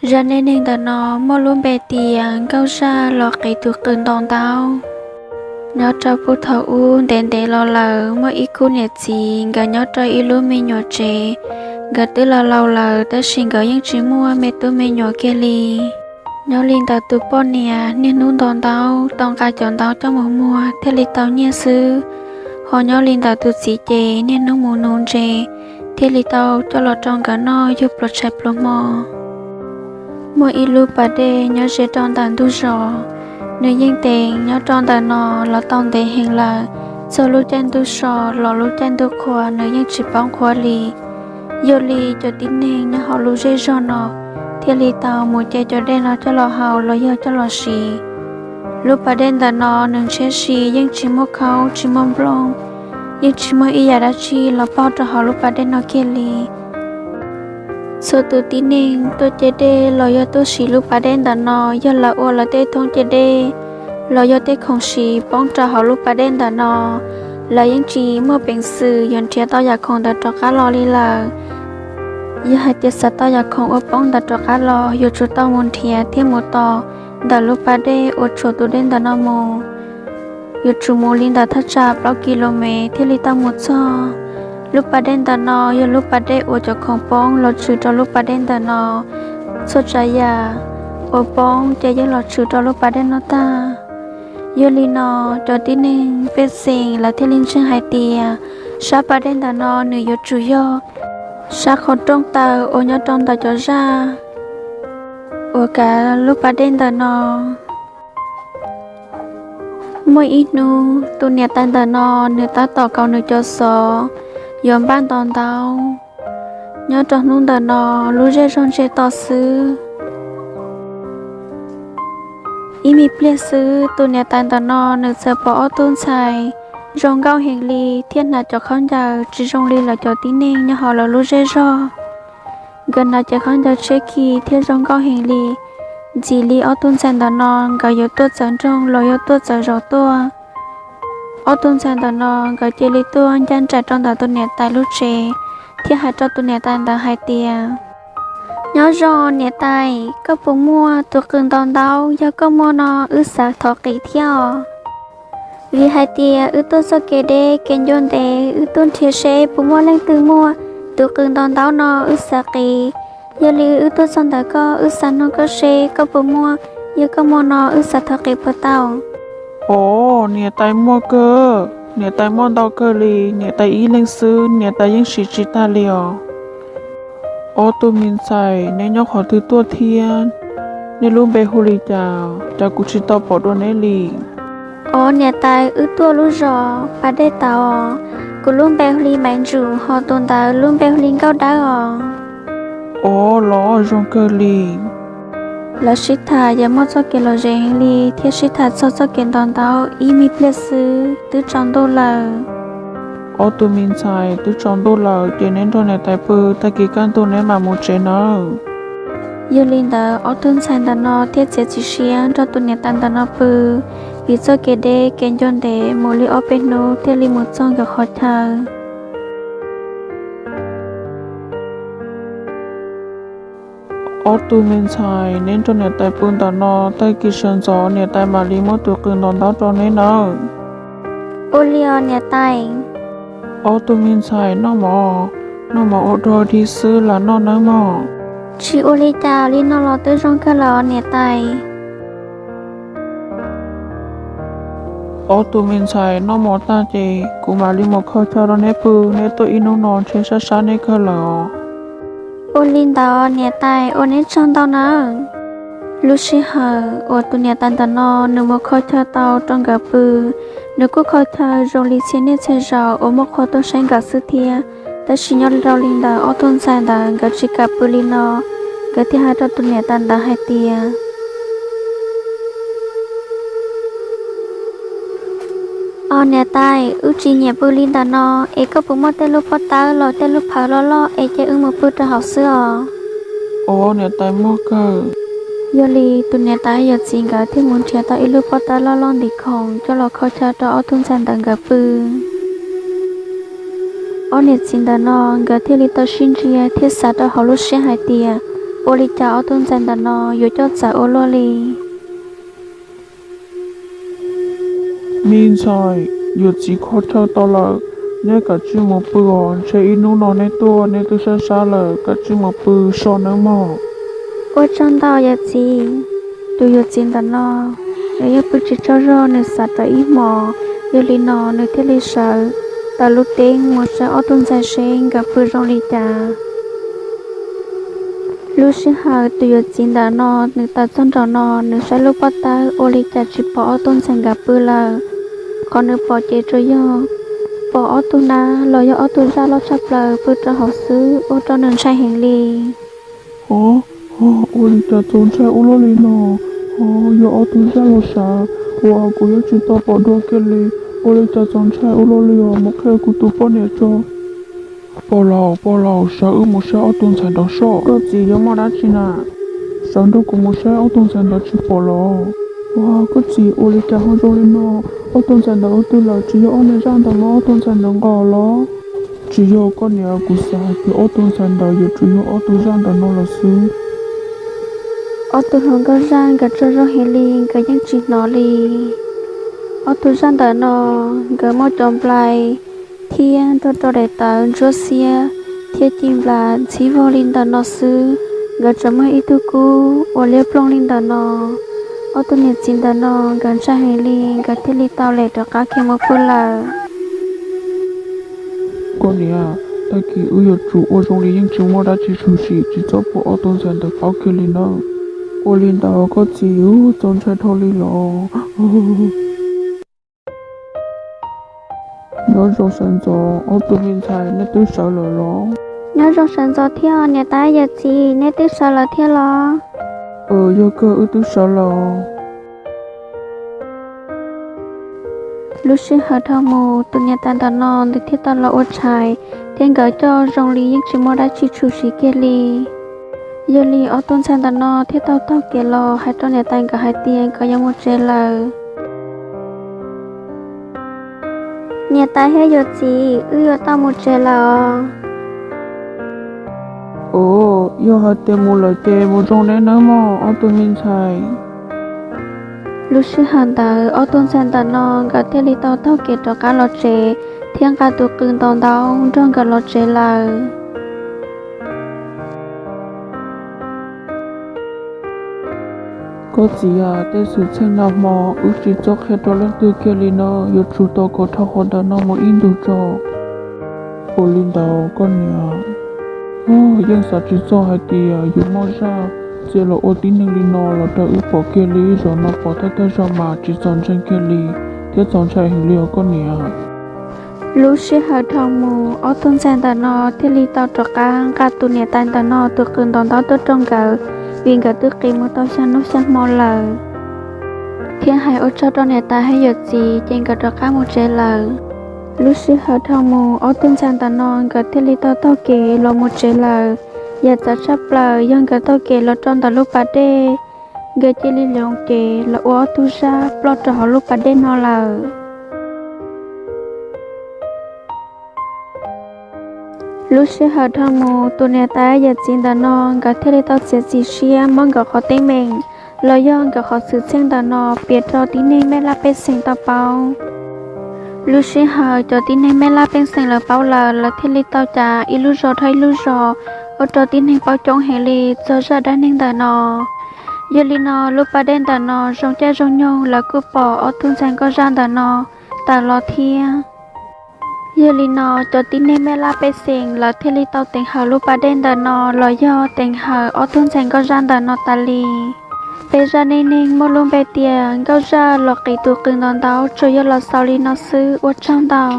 Zaj neej neeg ntawm no muaj lub npe tias Nkauj Zaj los qiv tus qws nto ntaub. Nyob rau puag thaum ub ntev ntev los lawm, muaj ib khub niam txiv nkawd nyob rau ib lub me nyuam tsev. Nkawd twb laus laus lawm tab sis nkawd yeej tsis muaj me tub me nyuam kiag li. Nyob li ntawd tus poj niam niaj hnub nto ntaub, tau nqa cov ntaub coj mus muag thiaj li tau nyiaj xwb. Ho nyob li ntawd tus txiv ces niaj hnub mus nuv ntses thiaj li tau coj los rau nkawd noj yug pluas tshais pluas hmo. Muaj ib lub pas dej nyob ze rau ntawm ntug zos, nws yeej teev nyob rau ntawm no los tau ntev heev lawm. Txog lub caij ntuj so los lub caij ntuj qhua nws yeej tsis paub qhua li. Yog li cov tib neeg nyob hauv lub zej zog no thiaj li tau mus ce cov dej no coj los haus los yog coj los siv. Lub pas dej ntawm no nws ntshiab si, yeej tsis muaj khaub tsis muaj nplooj, yeej tsis muaj ib yam dab tsi los pog rau hauv lub pas dej no kiag li. Txhua tus tib neeg tuaj ce dej los yog tuaj siv lub pas dej ntawm no, yog lawv ua lawv tej thoob ce dej los yog tej khoom siv poob rau hauv lub pas dej ntawm no, lawv yeej tsis muaj peev xwm yuav nrhiav tau yam khoom ntawd rov qab los li lawm. Yog hais tias xav tau yam khoom uas poob ntawd rov qab los, yuav tsum tau mus nrhiav thiab mus tos ntawm lub pas dej uas tshuam tus dej ntawm no mus. Yuav tsum mus li ntawm thaj tsam plaub ki lo mev thiaj li tau mus txog. Lub pas dej ntawm no yog lub pas dej uas cov khoom poob los tshwm rau lub pas dej ntawm no. Txhua tsav yam uas poob ces yeej los tshwm rau lub pas dej no tag. Yog li no, cov tib neeg pej xeem lawv thiaj li ntseeg hais tias sab pas dej ntawm no nws yuav tsum yog sab qhov rooj taws uas nyob rau ntawm cov zaj uas kav lub pas dej ntawm no. Muaj ib hnub tus niam tais ntawm no nws tab tom kaus nws cov xov yuav npaj nto ntaub. Nyob rau hnub ntawm no lub zej zog ntsiag to xwb. Ib me pliag xwb tus niam tais ntawm no nws txawm pom ob tug ntxhais zoo nkauj heev li thiab hnav cov khaub ncaws tsis zoo li lawv cov tib neeg nyob hauv lawv lub zej zog. Nkawd hnav cov khaub ncaws tshiab khi thiab zoo nkauj heev li. Ntxim li ob tug ntxhais ntawm no nkawd yuav tuaj txawv nroog los yog tuaj txawv zos tuaj. Ob tug ntxhais ntawm no nkawd cia li tuaj ncaj nraim rau ntawm tus niam tais lub tsev thiab hais rau tus niam tais ntawd hais tias, Nyob zoo niam tais, koj puas muaj tus qws ntaus ntaub? Yog koj muaj no wb xav thov qiv thiab os. Vim hais tias wb tuaj txoj kev deb kev ncua ntev, wb tuaj nrhiav seb puas muaj leej twg muaj tus qws ntaus ntaub no wb xav qiv. Yog li wb tuaj txog ntawm koj, wb xav nug koj seb koj puas muaj, yog koj muaj no wb xav thov qiv puas tau? Os, niam tais muaj kawg, niam tais muaj ntau kawg li, niam tais ib leeg xwb niam tais yeej siv tsis tag li os. Ob tug me ntxhais, neb nyob qhov twg tuaj thiab? Neb lub npe hu li cas, cas kuv tsis tau pom dua neb li? Os niam tais, wb tuaj lub zos Pas Dej Tauv. Kuv lub npe hu li Maiv Ntsum, ho tus ntawd lub npe hu li Nkauj Dawb os. Os, los zoo kawg li. Lawv sib tham yeej muaj txoj kev lom zem heev li thiab sib tham txog txoj kev ntaus ntaub ib me pliag xwb twb tsaus ntuj lawm. Ob tug me ntxhais, twb tsaus ntuj lawm ces neb nrog niam tais pw, tag kis kaj ntug neb mam mus tsev nawb. Yog li ntawd ob tug ntxhais ntawm no thiaj txiav txim siab nrog tus niam tais ntawm no pw, vim txoj kev deb kev ncua ntev mus li ob peb hnub thiaj li mus txog nkawd qhov chaw. Ob tug me ntxhais, neb nrog niam tais pw ntawm no, tag kis sawv ntxov niam tais mam li muab tus qws ntaus ntaub rau neb nawb. Ua li os niam tais. Ob tug me ntxhais, noj mov, noj mov ua dog dig xwb lam noj nawb mog. Tsis ua li cas, li no los twb zoo kawg lawm os niam tais. Ob tug me ntxhais, noj mov tag ces kuv mam li mus kho chaw rau neb pw, neb tuaj ib hnub no ntshe sab sab neb kawg lawm os. Ua li ntawd niam tais, ua neb tsaug ntau nawb. Lub sij hawm uas tus niam tais ntawm no nws mus kho chaw tau rau nkawd pw, nws kuj kho chaw zoo li txhia niaj txhia zaus uas muaj qhua tuaj saib nkawd xwb thiab. Tab sis nyob rau li ntawd ob tug ntxhais ntawd nkawd tsis kam pw li no, nkawd thiaj hais rau tus niam tais ntawd hais tias, Os niam tais, wb tsis nyiam pw li ntawm no, es koj puas muaj tej lub pob tawb los tej lub phawv loj loj es cia wb mus pw rau hauv xwb os? Os niam tais, muaj kawg. Yog li tus niam tais yawm txiv nkawd thiaj mus nrhiav tau ib lub pob tawb loj loj ntim khoom coj los kho chaw rau ob tug ntxhais ntawd nkawd pw. Ob niam txiv ntawm no nkawd thiaj li tau sib ntsia thiab xav rau hauv lub siab hais tias, Ua li cas ob tug ntxhais ntawm no yuav coj txawv ua luaj li? Me ntxhais, yawm txiv kho chaw tau lawm, neb kav tsij mus pw os, ntshe ib hnub no neb tuaj neb twb sab sab lawm, kav tsij mus pw so nawb mog. Ua tsaug ntau yawm txiv. Tus yawm txiv ntawm no, nws yeej pw tsis tsaug zog, nws xav rau ib hmos, yog li no nws thiaj li sawv tawm lub teeb mus saib ob tug ntxhais seb nkawd pw zoo li cas. Lub sij hawm tus yawm txiv ntawm no nws tawm txog nraum no, nws saib lub pob tawb ua li cas tsis pom ob tug ntxhais nkawd pw lawm. Qhov nws pom ces tsuas yog pom ob tug nab los yog ob tug zaj loj tshaj plaws pw rau hauv xwb, ua rau nws ntshai heev li. Ua li cas txaus ntshai ua luaj li no? Yog ob tug zaj los sav, ua kuv yeej tsis tau pom dua kiag li. Ua li cas txaus ntshai ua luaj li os, mus qhia kuv tus poj niam tso. Pog laus, pog laus, sawv wb mus saib ob tug ntxhais nraud soj. Koj txiv, yuav muaj dab tsi na? Sawv nrog kuv mus saib ob tug ntxhais ntawd tsis pom los. Ua koj txiv, ua li cas ho zoo li no? Ob tug ntxhais ntawd ua twg lawm? Tsis yog ob niag zaj ntawd los? Ob tug ntxhais ntawd nqos los? Tsis yog koj niam, kuv xav hais tias ob tug ntxhais ntawd yuav tsum yog ob tug zaj ntawm no lawm xwb. Ob tug hluas nkauj zaj nkawd tsaug zog heev li, nkawd yeej tsis hnov li. Ob tug zaj ntawm no, nkawd muaj cov nplai thiab nrog rau daim tawv ntsuab xiab thiab ci nplas ntxhib vog li ntawm no xwb. Nkawd tseem muaj ib tug kub uas liab ploog li ntawm no. Ob tug niam txiv ntawm no nkawd ntshai heev li, nkawd thiaj li tau lem rov qab khiav mus pw lawm. Koj niam, tag kis wb yuav tsum ua zoo li yeej tsis muaj dab tsi tshwm sim, tsis txhob pub ob tug ntxhais ntawd paub kiag li nawb. Ua li ntawd koj txiv, txaus ntshai dhau li los. Nyob zoo sawv ntxov ob tug me ntxhais, neb twb sawv lawm los? Nyob zoo sawv ntxov thiab niam tais yawm txiv, neb twb sawv lawm thiab los? Yog kawg, wb twb sawv lawm. Lub sij hawm dhau mus, tus niam tais ntawm no nws thiaj tau los ua tshais, thiab nkawd coj zoo li yeej tsis muaj dab tsi tshwm sim kiag li. Yog li ob tug ntxhais ntawm no thiaj tau taug kev los hais rau niam tais nkawd hais tias nkawd yuav mus tsev lawm. Niam tais thiab yawm txiv, wb yuav tau mus tsev lawm os. Yog hais tias mus lawm ces mus zoo neb nawb mog ob tug me ntxhais. Lub sij hawm ntawd ob tug ntxhais ntawm no nkawd thiaj li tau taug kev rov qab los tsev, thiab nqa tus qws ntaus ntaub nrog nkawd los tsev lawm. Koj txiv a, tej xwm txheej nag hmo wb tsis txawj qhia rau leej twg kiag li no, yuav tsum tos kom dhau qhov ntawm no mus ib ntus tso. Ua li ntawd koj niam, yeej xav tsis txog hais tias yuav muaj zaj txia los ua tib neeg li no los rau wb pom kiag li. Zaum no pom thawj thawj zaug mas tsis txaus ntseeg kiag li, thiab txaus ntshai heev li os koj niam. Lub sij hawm dhau mus, ob tug ntxhais ntawm no thiaj li tau rov qab nqa tus niam tais ntawm no tus qws ntaus ntaub tuaj rau nkawd, vim nkawd twb qiv mus tau xya hnub xya hmo lawm, thiab hais ua tsaug rau niam tais thiab yawm txiv ces nkawd rov qab mus tsev lawm. Lub sij hawm dhau mus, ob tug ntxhais ntawm no nkawd thiaj li tau taug kev los mus tsev lawm. Yam txawv tshaj plaws yog nkawd taug kev los rau ntawm lub pas dej, nkawd cia li loo cev los ua ob tug zaj ploj rau hauv lub pas dej no lawm. Lub sij hawm dhau mus, tus niam tais yawm txiv ntawm no nkawd thiaj li tau txiav txim siab muab nkawd qhov teeb meem los yog nkawd qhov xwm txheej ntawm no piav rau tib neeg mej laj pej xeem tau paub. Lub sij hawm cov tib neeg mej laj pej xeem lawv paub lawm, lawv thiaj li tau cav ib lub zos dhau ib lub zos, ua rau tib neeg paub coob heev li txog zaj dab neeg ntawm no. Yog li no lub pas dej ntawm no zoo caij zoo nyoog lawv kuj pom ob tug ntxhais nkauj zaj ntawm no tawm los thiab. Yog li no cov tib neeg mej laj pej xeem lawv thiaj li tau teev hawm lub pas dej ntawm no los yog teev hawm ob tug ntxhais nkauj zaj ntawm no tas li. Peb zaj neej neeg muaj lub npe tias nkauj zaj los qiv tus qws ntaus ntaub tsuas yog los xaus li no xwb, ua tsaug ntau.